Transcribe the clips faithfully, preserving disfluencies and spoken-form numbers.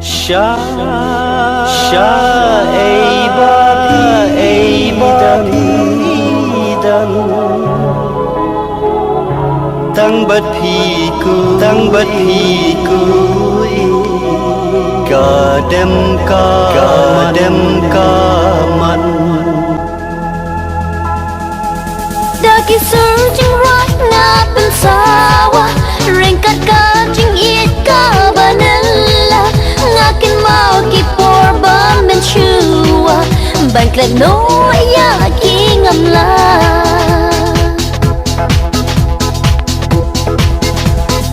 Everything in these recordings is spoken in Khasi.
Sha, sha, ei ba, ei ba, phi dang. Tang bad phi ku, tang bad phi ku. Ka dem ka, ka dem ka man. Da ki sur jingrwai nga pynsawa, ryngkat ka jingïeit kaba nylla, nga kynmaw ki por ba mynshuwa, ban klet noh ïa ki ngamla.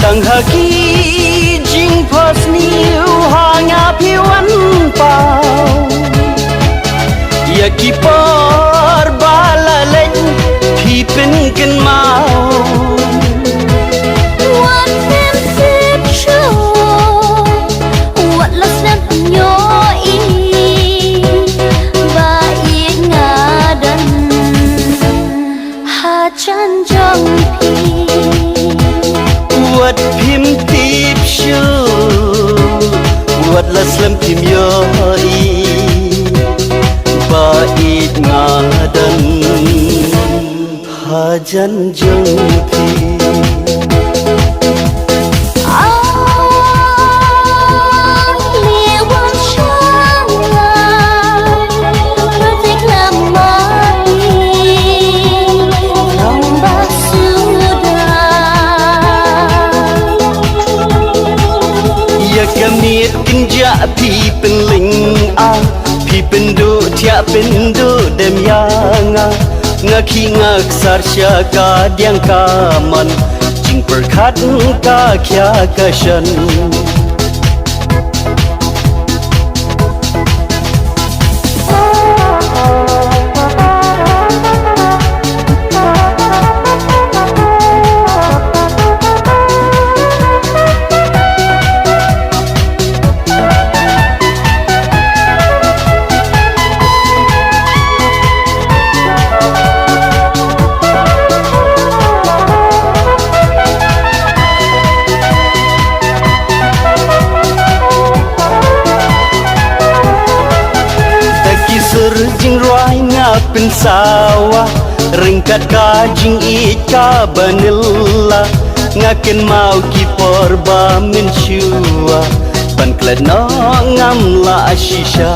Tang ha ki jingphohsniew ha nga phi wan paw ïa ki por ba la leit, phi pynkynmaw. Wat phin tip shuh, wat la slem ïohi ba ïeit nga don hajan jong phi. Wat phim tip shuh, wat la slem phim ïohi ba ïeit nga don hajan jong phi. Ïa ka miet kynjah phi pynlyngngoh, phi pynduh thiah pynduh dem ïa nga. Nga khih nga ksar sha ka diang ka man, jingpyrkhat ka khia ka shan. Da ki sur jingrwai nga pynsawa, ryngkat ka jingïeit kaba nylla, nga kynmaw ki por ba mynshuwa, ban klet noh ngam lah shisha.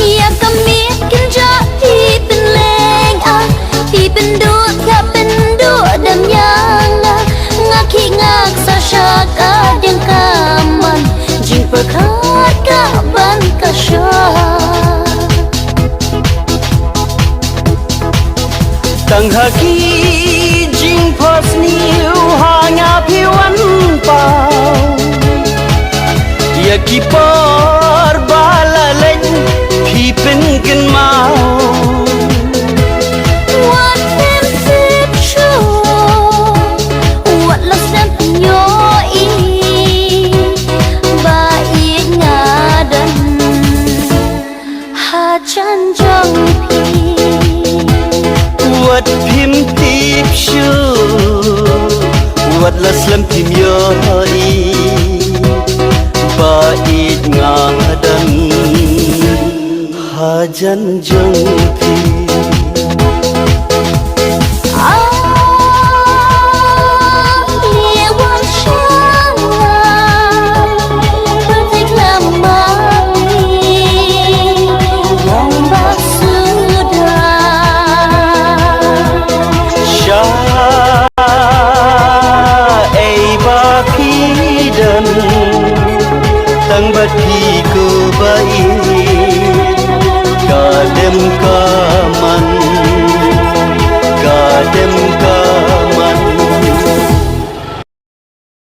Ïa ka miet kynjah phi pynlyngngoh, phi pynduh thiah pynduh dem ïa nga. Nga khih nga ksar sha ka diang ka man, jingpyrkhat ka ban ka sha. Tang ha ki jingphohsniew ha nga phi wan paw ïa ki por ba la leit, phi pynkynmaw. Wat phin tip shuh, wat la slem ïohi ba ïeit nga don hajan jong phi. Wat phim tip shuh, wat la slem phim ïohi ba ïeit nga don hajan jong phi. Sha ei ba phi don, tang bad phi ko ba ïeit, ka dem